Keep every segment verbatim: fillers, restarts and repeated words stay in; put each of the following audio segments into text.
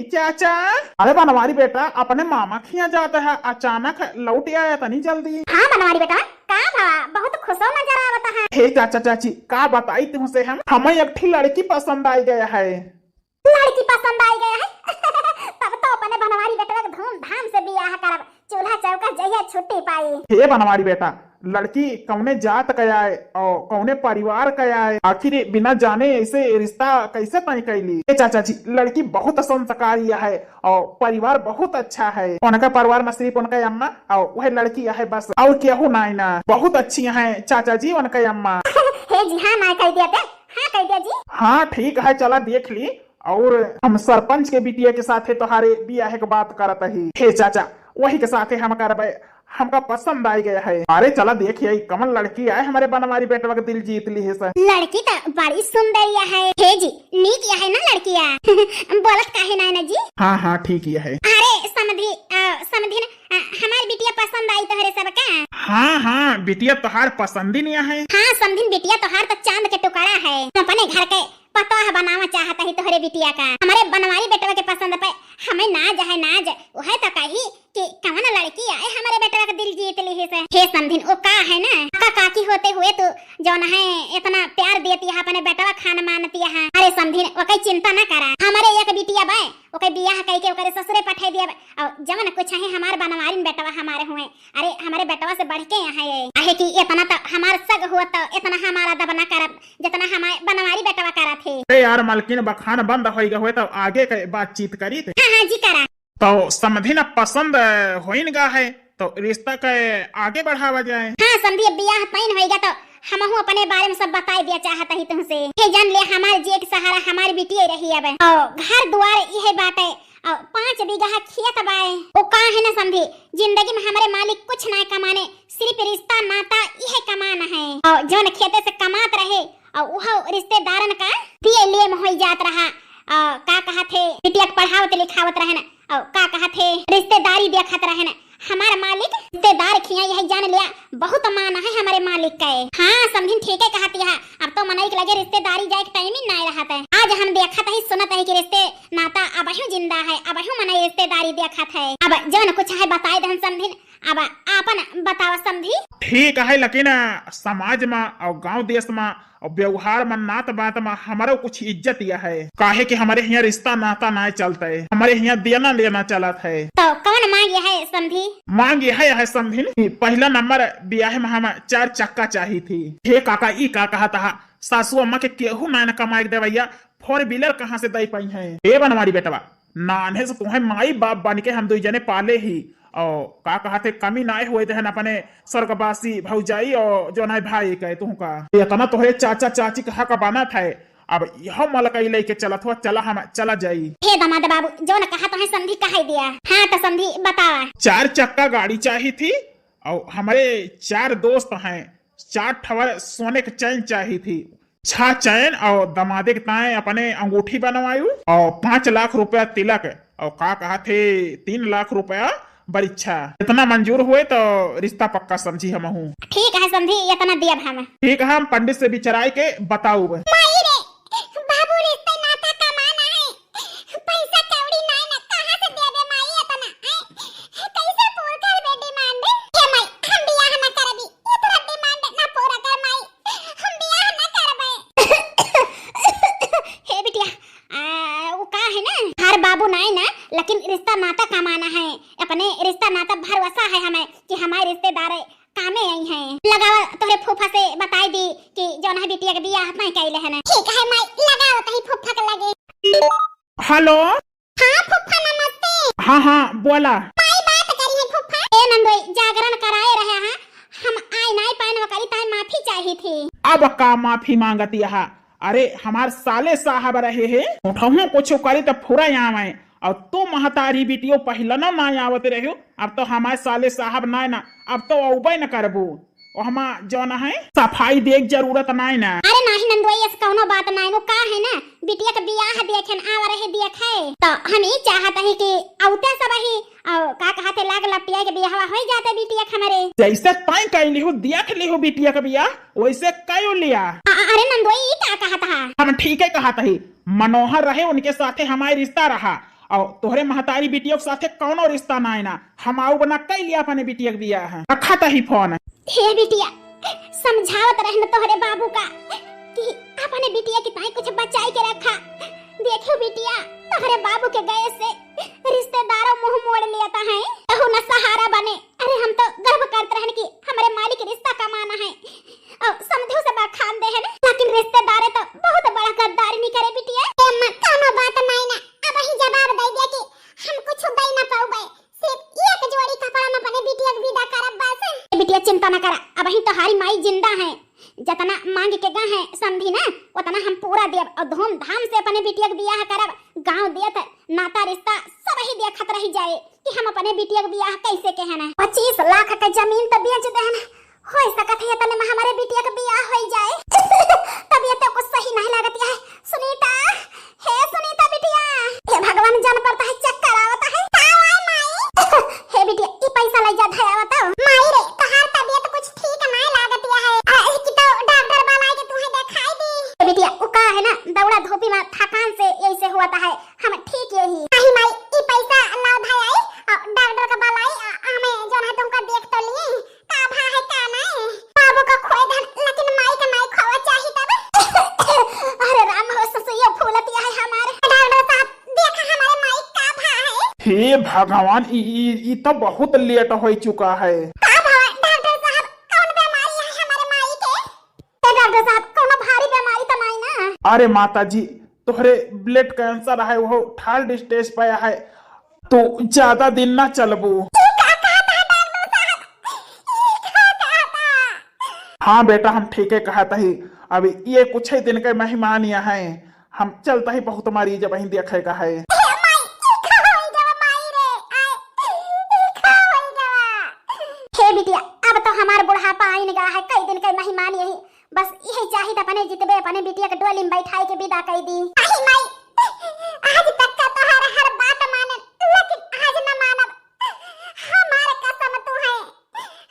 चाचा, अरे बनवारी बेटा, अपने मामा खिया जात है, अचानक लौट आया तनी जल्दी। हाँ बनवारी बेटा, का भवा, बहुत खुशो नजर आवत है। हे चाचा चाची, का बताई तुमसे हम, हमें एक ठी लड़की पसंद आई गया है। लड़की पसंद आई गया है? तब तो अपने बनवारी बेटवा के धूमधाम से बियाह करब, चूल्हा चौका जहिया छुट्टी पाई। हे बनवारी बेटा, लड़की कौने जात क आए और कौने परिवार क आए, आखिर बिना जाने ऐसे रिश्ता कैसे तय कैली? ए चाचा जी, लड़की बहुत संस्कारी है और परिवार बहुत अच्छा है। उनका परिवार में सिर्फ उनका अम्मा और वह लड़की है बस, और केहू नाई ना। बहुत अच्छी है चाचा जी उनका अम्मा। हे जी, हाँ ना कह दिया ते, हाँ कह दिया जी। हाँ ठीक है, चला देख ली। और हम सरपंच के बिटिया के साथे तोहारे बियाह के बात करत ही। हे चाचा, वही के साथे हम करबे, हमका पसंद आई गया है। अरे चला देखिए, कमन लड़की आए, हमारे बनवारी बेटवा के दिल जीत ली है सर। लड़की तो बड़ी सुंदर है। हे जी, नीक है ना लड़किया? बोलत काहे ना, ना जी? हाँ हाँ ठीक ही है। अरे समधी, अ, समधिन, अ, हमार बिटिया पसंद आई तोहरे सबका? हाँ हाँ, बिटिया तोहार पसंद ही नहीं है। हाँ समधिन, बिटिया तोहार तो चांद के टुकड़ा है। हम अपने घर के पतोह बनावा चाहत ही तोहरे बिटिया का। हमरे बनवारी बेटवा के पसंद पे हमें नाज है नाज। वह तो कही कि कवन लड़की आए हमरे बेटवा के दिल जीत ली से। हे समधिन, वो का है ना, काका काकी होते हुए तू जौन है इतना प्यार देती है अपने बेटवा खान मानती है। अरे समधिन, वो कई चिंता ना करा, हमारे एक बिटिया बाय, ओके बियाह कई के ओकरे ससुरे पठाई दिया। और जवन कुछ है हमार बनवारिन बेटवा हमारे हुए, अरे हमारे बेटवा से बढ़ के यहाँ है। आहे कि इतना तो हमार सग हुआ तो इतना हमारा दब ना करब जितना हमारे बनवारी बेटवा करत है। अरे यार मलकिन, बखान बंद होई गए हुए तो आगे के बातचीत करी थे। हाँ हाँ जी करा। तो समधिन अब पसंद होइन गा है तो रिश्ता के आगे बढ़ावा जाए। हाँ समधी, अब बियाह तइन होई गा तो हमहू अपने बारे में सब बताई दिया चाहत ही तुमसे। हे जान ले, हमार जिए के सहारा हमार बिटिया रही अब। और घर दुआर इहे बाटे, और पाँच बीघा खेत बाए। वो का है ना समधी, जिंदगी में हमारे मालिक कुछ ना कमाने, सिर्फ रिश्ता नाता इहे कमान है। और जौन खेते से कमात रहे, और वह रिश्तेदारन का पिए लिए में होई जात रहा। और का कहत है, बिटिया के पढ़ावत लिखावत रहन, और का कहत है, रिश्तेदारी देखत रहन। हमार मालिक रिश्तेदार खिया यही जान लिया, बहुत मान है हमारे मालिक का। हाँ समधिन, ठीक है कहत है। अब तो मनई के लगे रिश्तेदारी जाए के टाइम ही ना रहत है। आज हम देखत ही सुनत ही कि रिश्ते नाता अबहू जिंदा है, अबहू मनई रिश्तेदारी देखत है। अब जौन कुछ है बताए दहन समधिन, अब आपन बतावा समधी। ठीक है, लेकिन समाज में और गांव देश में और व्यवहार में, नात बात में हमारो कुछ इज्जत यह है, काहे कि हमारे हियाँ रिश्ता नाता नाय चलत है, हमारे हियाँ देना लेना चलत है। तो कौन मांग यह है समधी? मांग यह है समधी कि पहला नंबर ब्याह में हम चार चक्का चाही थी। हे काका, ई का कहत हा? सासू अम्मा के केहू नाय न कमाए के देवैया, four wheeler कहाँ से दे पाई है? ए बनवारी बेटवा, नान्हे से तुहे माई बाप बन के हम दुई जने पाले ही, और का कहत है, कमी नाय हुए देहन अपने स्वर्गवासी भौजाई और जौन है भाई के तुहका। इतना तोहरे चाचा चाची के हक बनत है, अब यह मलकई लेके चलत हुआ, चला हम चला जाई। हे दामाद बाबू, जौन कहत है समधी कह दिया। हाँ तो समधी बतावा। चार चक्का गाड़ी चाही थी, और हमारे चार दोस्त हैं, चार ठवर सोने के चैन चाही थी। छह चैन और दमादे के ताए अपने अंगूठी बनवायु और पाँच लाख रुपया तिलक और का कहत है, तीन लाख रुपया बरिच्छा। इतना मंजूर हुए तो रिश्ता पक्का समझी हमहू। ठीक है समधी, इतना दियब हम। ठीक है, हम पंडित से बिचराए के बताउब। माई रे, बाबू रिश्ता नाता कमाना है, पैसा कौड़ी नाय ना, कहाँ से देबे माई इतना, हैं? कैसे पूरा करबे demand? हे माई, हम बियाह ना करबी, इतना demand ना पूरा कर माई, हम बियाह ना करबे। हे बिटिया, आ, वो का है ना, हर बाबू नाय ना, लेकिन रिश्ता नाता कमाना है, अपने रिश्ता नाता भरोसा है हमें कि हमारे रिश्तेदार कामे आई हैं। लगावा तोहरे फूफा से बताई दी कि जौन है बिटिया के बियाह तय कैले है ना। ठीक है माई, लगावा तही फूफा के लगे। हेलो। हाँ फूफा नमस्ते। हाँ हाँ बोला। माई बात करी है फूफा। ए नंदोई, जागरण कराए रहे हैं, हम आए नाई पाए न करी, ताई माफी चाही थी। अब का माफी मांगती है? अरे हमार साले साहब रहे हैं, उठहूँ कुछ करी तो फुरा आवे। और तू महतारी बिटियो पहले ना ना आवत रहो, अब तो हमारे साले साहब ना ना, अब तो अउबे न करबू। ओहमा जौन है सफाई देख जरूरत नाय ना। अरे नाही नंदोई, ऐसे कौनो बात नाय नो, का है ना, बिटिया के बियाह देखे न आवा रहे देखे, तो हम ई चाहत ही कि औते सब ही, और का कहत है, लाग लपटिया के बियाहवा होई जाते बिटिया के हमरे। जैसे तय कैली हो, देख ली हो बिटिया के बियाह, वैसे कयो लिया। अ-, अ-, अरे नंदोई, ई का कहत हा? हम ठीक है कहत ही, मनोहर रहे, उनके साथे हमारे रिश्ता रहा, और तोहरे महतारी बिटिया के साथे कौनो रिश्ता नाई ना। हम आउब ना कइ लिया अपने बिटिया के बियाह। रखा तही फोन। हे बिटिया, समझावत रहन तोहरे बाबू का कि अपने बिटिया की ताई कुछ बचाई के रखा। देखियो बिटिया, तोहरे बाबू के गए से रिश्तेदारों मुंह मोड़ लेता है, कहू न सहारा बने। अरे हम तो गर्व करत रहन कि हमरे मालिक रिश्ता कमाना है और समझू से बखान दे है ना, लेकिन रिश्तेदारे तो बहुत बड़ा गद्दारी नहीं करे बिटिया। ए अम्मा, कौनो बात नहीं ना, अब ही जवाब दे दे कि हम कुछ दे ना पाउबे, सिर्फ एक जोड़ी कपड़ा में अपने बिटिया के विदा करब बस। ए बिटिया चिंता ना करा, अब ही तोहारी माई जिंदा है, जतना मांग के गा है समधी ना, उतना हम पूरा देब और धूमधाम से अपने बिटिया के बियाह करब। गांव देत नाता रिश्ता सब ही देखत रही जाए कि हम अपने बिटिया के बियाह कैसे के है ना। पच्चीस लाख के जमीन तो बेच देहन, हो सकत है तने में हमारे बिटिया के बियाह हो जाए। तबियत तो कुछ सही नहीं लागत है। सुनीता, हे सुनीता बिटिया, हे भगवान जान पड़ता है चक्कर आवता है। का आए माई? हे बिटिया, ई पैसा ले जा धयावा तो। माई रे, तोहार तबियत कुछ ठीक नहीं लागत है। आ, कि तो डॉक्टर बुलाए के तुहे दिखाई दी। हे बिटिया, उ का है ना, दौड़ा धूपी में थकान से ऐसे हुआ है। हम ठीक यही। नहीं माई, ई पैसा लाओ धयाई, आ, डॉक्टर का बुलाई, आ, हमें जौन है तुमका देख तो लिए। का भा है का नहीं? बाबू का खोए धन, लेकिन माई का नहीं खोवा चाही तब। अरे राम हो, ससुइया फूलत है हमारे। डॉक्टर साहब, देखा हमारे माई का भा है। हे भगवान, ई, ई, ई तो बहुत लेट हो चुका है। का भा डॉक्टर साहब, कौन बीमारी है हमारे माई के? ए डॉक्टर साहब, कौनो भारी बीमारी तो नहीं ना? अरे माता जी, तोहरे ब्लड कैंसर है, वो थर्ड स्टेज पे है, तो ज्यादा दिन ना चलबू। ई का कहत है डॉक्टर साहब? ई का कहत है? हाँ बेटा, हम ठीके कहत ही। अभी ये कुछ ही दिन के मेहमान यहाँ हैं, हम चलत ही बहुत मरीज वहीं देखे का है। हे माई, ई का होई गवा माई रे? आय, ई का होई गवा? हे बिटिया, अब तो हमार बुढ़ापा आइन गा है, कई दिन के मेहमान यही, बस यही चाहित अपने जितबे अपने बिटिया के डोली में बैठाए के विदा कई दी। अही माई, आज तक का तोहार हर बात मानन, लेकिन आज न मानब। हमार कसम तू है,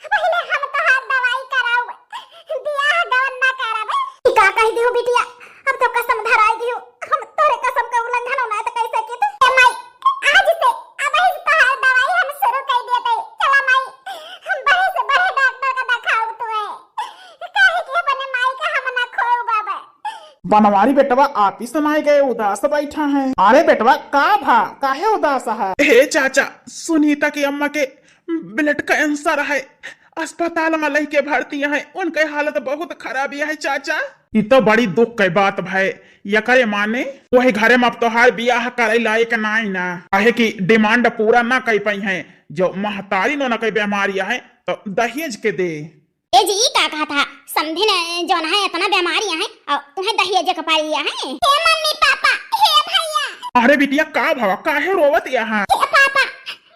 पहले हम तोहार दवाई कराउब, बियाह गवन न करब। ई का कह दियो बिटिया, अब तो कसम धराई दियो, हम तोरे कसम के उल्लंघन ना तो कैसे की तू? ए माई, आज से अब ही तोहार दवाई हम शुरू कर दिए तई। चला माई, हम बड़े से बड़े डॉक्टर का दिखाउब तू है। काहे कि अपने माई का हम ना खोऊ बाबा। बनवारी बेटवा आप ही समाए गए, उदास बैठा है। अरे बेटवा, का भा, काहे उदास है? हे चाचा, सुनीता की अम्मा के ब्लड कैंसर है, अस्पताल में लेके भर्ती है, उनके हालत बहुत खराब है चाचा। ई तो बड़ी दुख के बात भाई, यकरे माने वही घरे में अब तोहार बियाह करे लायक नाई ना, काहे कि डिमांड पूरा ना कर पाई है, जो महतारी नोना के बीमारी है तो दहेज के दे। ए जी, ई का कहा था? समधिन जौन है इतना बीमारी है और तुम्हें दहेज के पाई है? हे मम्मी पापा, हे भैया। अरे बिटिया, का भवा, काहे रोवत यहाँ? हे पापा,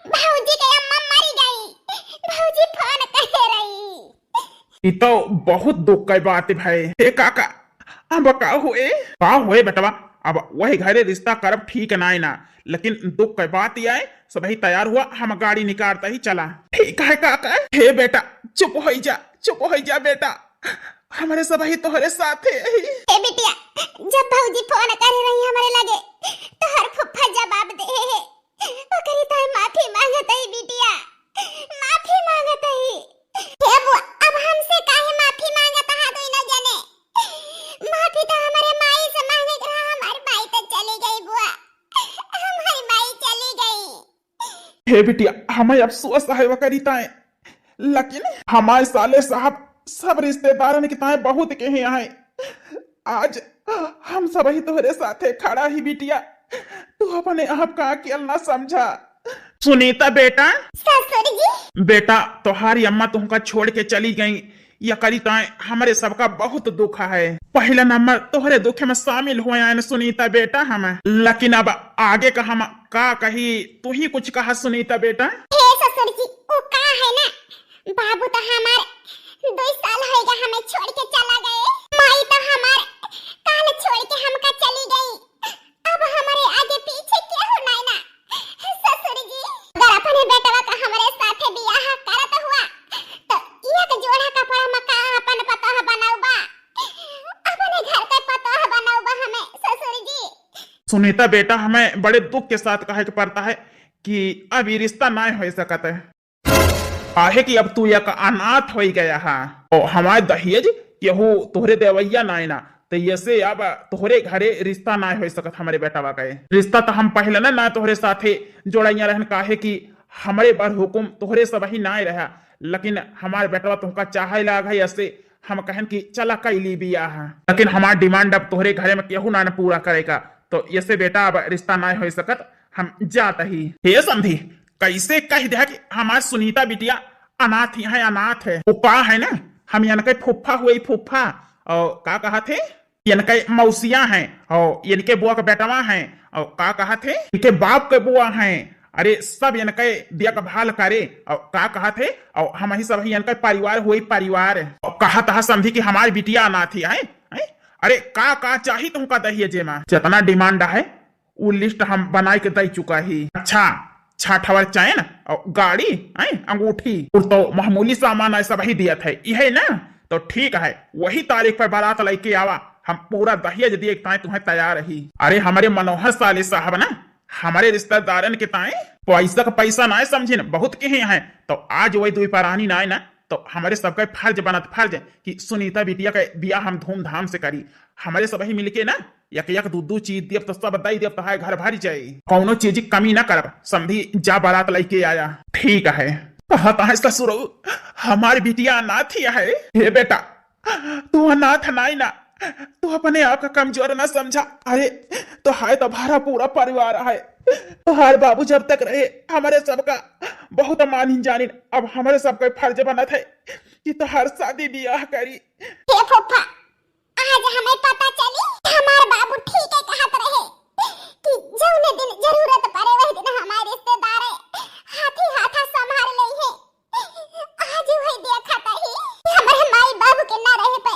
भौजी के अम्मा मरी गई। भौजी फोन करे रही। ई तो बहुत दुख के बात है भाई। हे काका, अब का हुए? का हुए बेटवा? अब वही घरे रिश्ता करब ठीक नाई ना, लेकिन दुख के बात ये है, सबही तैयार हुआ, हम गाड़ी निकारता ही चला। ठीक है काका। हे बेटा, चुप होई जा, चुप होई जा बेटा, हमरे सबही तोहरे साथे ही। हे बिटिया, जब भौजी फोन करे रही हमरे लगे, तोहर फुफ्फा जवाब दे है, ओकरी ताई माफी मांगत ही बिटिया, माफी मांगत ही। हे बुआ, अब हमसे काहे माफी मांगत हा दोनों जने? माफी तो हमारे माई से मांगे के रहा, हमारी माई तो चली गई बुआ, हमारी माई चली गई। हे बिटिया, हमें अफसोस है वकरी ताए, लेकिन हमारे साले साहब सब रिश्तेदारन के ताए बहुत कहे आए। आज हम सबही तोहरे साथे खड़ा ही बिटिया, तू अपने आप का अकेल ना समझा। सुनीता बेटा। ससुर जी। बेटा, तोहारी अम्मा तुमका छोड़ के चली गई, यकरी ताए हमरे सबका बहुत दुख है। पहला नंबर तोहरे दुख में शामिल हुए आए न सुनीता बेटा हम, लेकिन अब आगे का हम का कही, तू ही कुछ कहा सुनीता बेटा। हे ससुर जी, उ का है ना, बाबू तो हमार दो साल होइगा हमें छोड़ के चला गए, माई तो हमार काल छोड़ के हमका चली गई। अब हमरे आगे पीछे केहू नाई ना। ससुर जी, अगर अपने बेटवा का हमरे साथे बियाह करत हुआ, तो एक जोड़ा कपड़ा में का अपन पतोह बनौबा? अपने घर के पतोह बनौबा हमें, ससुर जी। सुनीता बेटा, हमें बड़े दुख के साथ कहे के पड़ता है कि अब ये रिश्ता नाय हो सकत है। काहे कि अब तू एक अनाथ हो गया है और हमारे दहेज केहू तोहरे देवैया नाय ना, तो ये से अब तोहरे घरे रिश्ता नाय हो सकत। हमारे बेटवा का रिश्ता तो हम पहले ना, ना तोहरे साथे जोड़ैया रहन, काहे कि हमरे बर हुकुम तोहरे सब ही नाय रहा, लेकिन हमार बेटवा तुमका चाहे लाग है, ऐसे हम कहन कि चला कई ली बियाह, लेकिन हमार demand अब तोहरे घरे में केहू ना, ना पूरा करेगा, तो ऐसे बेटा अब रिश्ता नाय हो सकत, हम जात ही। हे समधी, कैसे कह दे कि हमार सुनीता बिटिया अनाथ ही है, अनाथ है। वो का है ना, हम इनके फूफा हुए, फूफा, और का कहा थे, इनके मौसिया हैं, और इनके बुआ के बेटवा हैं, और का कहा थे, इनके बाप के बुआ हैं। अरे, सब इनके देखभाल करे, और का कहा थे, और हम ही सब ही इनके परिवार हुए, परिवार। और कहा था समधी कि हमारी बिटिया अनाथ ही है, हैं? अरे, का का चाही तुमका दहेजे में? जितना demand है, उ list हम बनाए के दे चुका ही। अच्छा, छाठवर चैन और गाड़ी, हैं, अंगूठी, और तो मामूली सामान है, सब ही दियत है, इहे ना? तो ठीक है, वही तारीख पर बारात लेके आवा, हम पूरा दहेज दिए के ताए तुम्हें तैयार ही। अरे, हमारे मनोहर साले साहब ना, हमारे रिश्तेदारन के ताए पैसा का पैसा ना समझिन, बहुत के हैं, तो आज वही दुई परानी ना है ना, तो हमारे सबका फर्ज बनत फर्ज कि सुनीता बिटिया का बियाह हम धूमधाम से करी। हमारे सब ही मिलके ना एक एक दू दू चीज दियब तो सब दई दियब, तो हाय घर भर जाई, कौनो चीज की कमी ना करब। समधी जा बारात लेके आया। ठीक है। कहत है ससुरऊ, हमार बिटिया अनाथ ही है। हे बेटा, तू अनाथ नाई ना, तू अपने आप का कमजोर ना समझा। अरे, तोहार तो भरा पूरा परिवार है। तोहार बाबू जब तक रहे, हमारे सबका बहुत मानिन जानिन। अब हमारे सबका फर्ज बनत है कि तोहार शादी बियाह करी। हे फूफा, आज हमें पता चली, हमार बाबू ठीक है कहत रहे कि जौने दिन जरूरत पड़े, वही दिन हमारे रिश्तेदार हाथी हाथा संभाल ले है। आज वही देखा तही, हमारे माई बाबू के ना रहे पे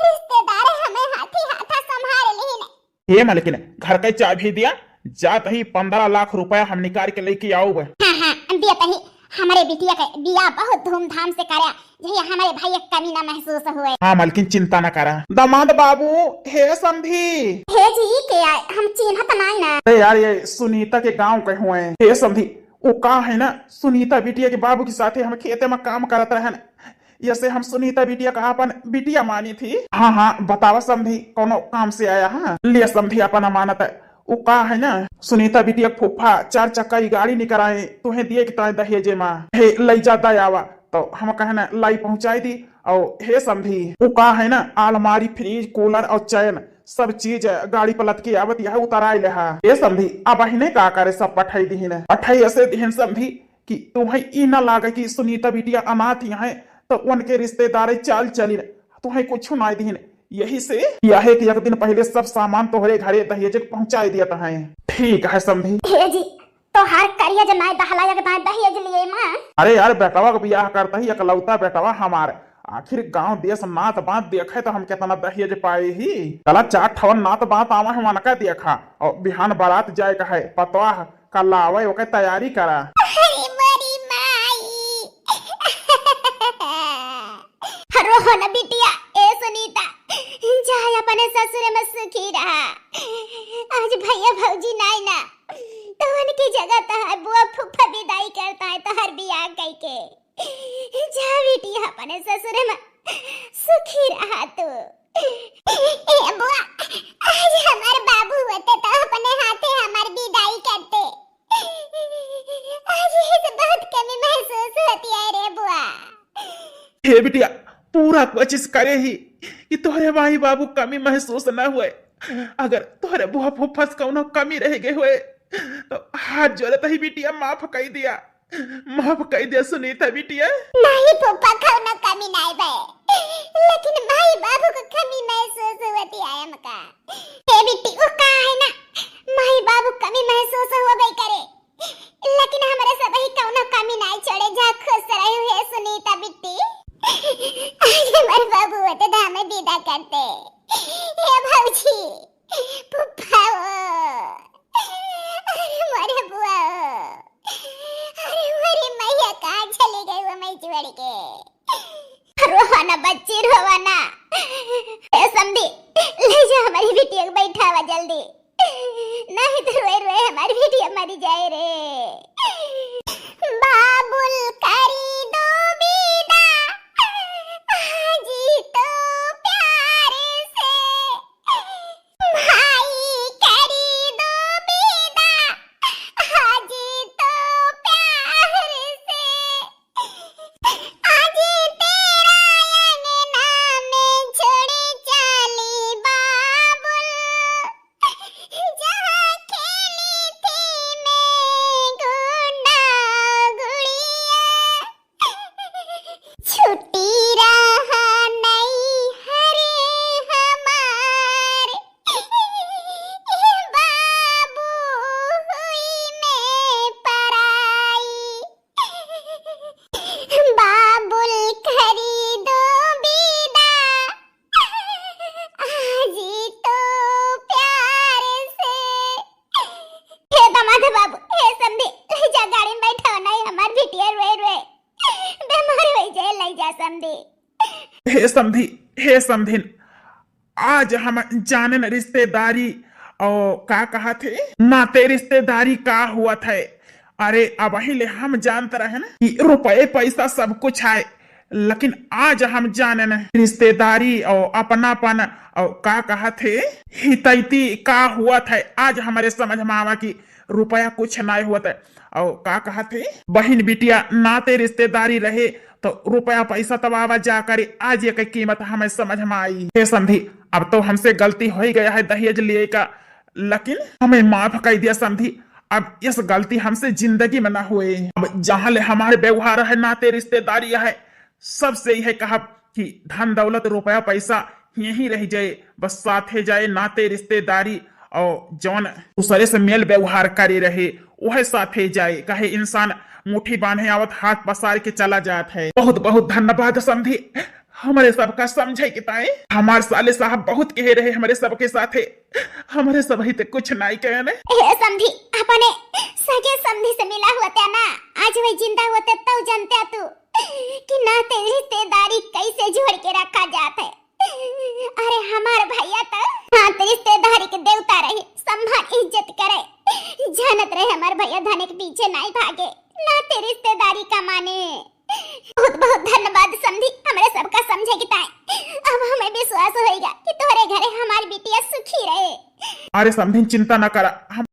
रिश्तेदार हमें हाथी हाथा संभाल लीन। हे मलकिन, घर का चाबी दिया, जात ही पन्द्रह लाख रुपया हम निकाल के लेके आउब। हाँ, हाँ, दिया तही। हमारे बिटिया के बियाह बहुत धूमधाम से करा, यही हमारे भाई एक कमी ना महसूस हुए। हाँ मलकिन, चिंता ना करा। दामाद बाबू, हे समधी। हे जी, के आए? हम चिन्हत नाई ना। अरे यार, ये सुनीता के गाँव के हुए। हे समधी, वो का है ना, सुनीता बिटिया के बाबू के साथे हम खेते में काम करत रहन, यसे हम सुनीता बिटिया का अपन बिटिया मानी थी। हाँ, हाँ, बतावा समधी, कौनो काम से आया? हाँ, लिया समधी अपन अमानत। उ का है ना, सुनीता बिटिया के फूफा चार चक्का ई गाड़ी निकराए, तुहें दिए के ताए दहेजे मा। हे, लई जा, दे आवा। तो हम कहे ना, लाई पहुँचाई दी। और हे समधी, उ का है ना, आलमारी, फ्रिज, कूलर और चैन, सब चीज गाड़ी पर लदके आवत यह उतराए लेहा। हे समधी, अब अहिने का करे, सब पठाई दिहिन। पठाई ऐसे दिहिन समधी, कि तुम्हें ई ना लागे कि सुनीता बिटिया अनाथ ही है, तो उनके रिश्तेदार चाल चलिन, तुम्हें कुछ ना दिहिन। यही से यह है कि एक दिन पहले सब सामान तोहरे घरे दहेज के पहुंचाई दिया है। ठीक है समधी। हे जी, तोहार करिया जमाए दहला, एक दाए दहेज लिए माँ। अरे यार, बेटवा के बियाह करता ही, इकलौता बेटवा हमार, आखिर गांव देश नात बात देखे तो हम कितना दहेज पाए ही। चला चार ठवन नात बात आवा है, उनका देखा, और बिहान बारात जाए का है, पतवाह का लावे, ओके तैयारी करा। अरे मोरी माई। रोहन बिटिया, ए सुनीता, जा अपने ससुर में सुखी रहा। आज भैया भौजी नाई ना, तो उनकी जगह तो है बुआ फूफा विदाई करता है तोहर बियाह कई के। जा बिटिया, अपने ससुर में सुखी रहा तू। ए बुआ, आज हमार बाबू होते तो अपने हाथे हमार विदाई करते। आज ये से बहुत कमी महसूस होती है रे बुआ। हे बिटिया, पूरा कोशिश करे ही कि तोहरे माई बाबू कमी महसूस न हुए। अगर तोहरे बुआ फूफा से कौनो कमी रह गए हुए तो हाथ जोड़त ही बिटिया, माफ कर दिया। माफ कई दे सुनीता बिटिया। माई फूफा कौनो कमी नाई बे, लेकिन माई बाबू को कमी महसूस होती है हमका। हे बिट्टी, वो का है ना, माई बाबू कमी महसूस होबे करे, लेकिन हमरे सब ही कौनो कमी नाई छोड़े। जा खुश रहो हे सुनीता बिट्टी। आज हमारे बाबू होते तो हमें विदा करते। हे भौजी, फूफा हो, अरे मोरे बुआ हो, अरे मोरी मैया कहाँ चली गई वो मैं छोड़ के? रोवा ना बच्ची, रोवा ना। ए समधी, ले जा हमारी बिटिया को बैठावा जल्दी। जय रे। बाबुल करी दो विदा, आजी तो प्यार से। भाई करी दो विदा, आजी तो प्यार से। आजी तेरा अंगना में छोड़ी चाली बाबुल, जहाँ खेली थी मैं गुंडा गुड़िया। छुट्टी रहा नैहर हमार, बाबू हुई मैं पराई। बाबुल करी दो विदा, आजी तो प्यार से। हे दामाद बाबू, हे समधी, लई जा गाड़ी में बैठावा, नाहीं हमार बिटिया रोए रोए बेमार होइ जाए, लई जा समधी। हे समधी, हे समधिन, आज हम जानेन रिश्तेदारी और का कहत है, नाते रिश्तेदारी का होत है। अरे, अबहीं ले हम जानत रहेन कि रुपये पैसा सब कुछ है, लेकिन आज हम जानेन रिश्तेदारी और अपनापन और का कहत है, हितैती का होत है। आज हमरे समझ में आवा कि रुपया कुछ नाहीं होत है। और का कहत है, बहिन बिटिया नाते रिश्तेदारी रहे तो रुपया पैसा तब आवा जा करे। आज एके कीमत हमें समझ में आई। हे समधी, अब तो हमसे गलती होइ गया है दहेज लिए का, लेकिन हमें माफ कइ दिया समधी। अब इस गलती हमसे जिंदगी में ना होए। अब जहाँ ले हमार व्यवहार है, नाते रिश्तेदारी है, सबसे यह कहब कि धन दौलत रुपया पैसा यहीं रहि जाए, बस साथे जाए नाते रिश्तेदारी, और जौन दूसरे से मेल व्यवहार करे रहे, वह साथे जाए, काहे इंसान मुट्ठी बांधे आवत हाथ पसार के चला जात है। बहुत बहुत धन्यवाद समधी, हमरे सबका समझे के ताई। हमार साले साहब बहुत कहे रहे हमरे सबके साथे, हमरे सबही ते कुछ नाई कहेन। हे समधी, अपने सगे समधी से मिला होत्या ना, आज वह जिंदा होते तब जनत्या तू कि नाते रिश्तेदारी कैसे जोड़ के रखा जात है। अरे हमार भैया तो नाते रिश्तेदारी के देवता रहे, सम्मान इज्जत करे, जानत रहे हमार भैया धन के पीछे नाई भागे, नाते रिश्तेदारी का माने। बहुत बहुत धन्यवाद समधी, हमरे सबका समझे के ताई। अब हमें विश्वास होइगा कि तोहरे घरे हमार बिटिया सुखी रहे। अरे समधिन, चिंता न करा, हम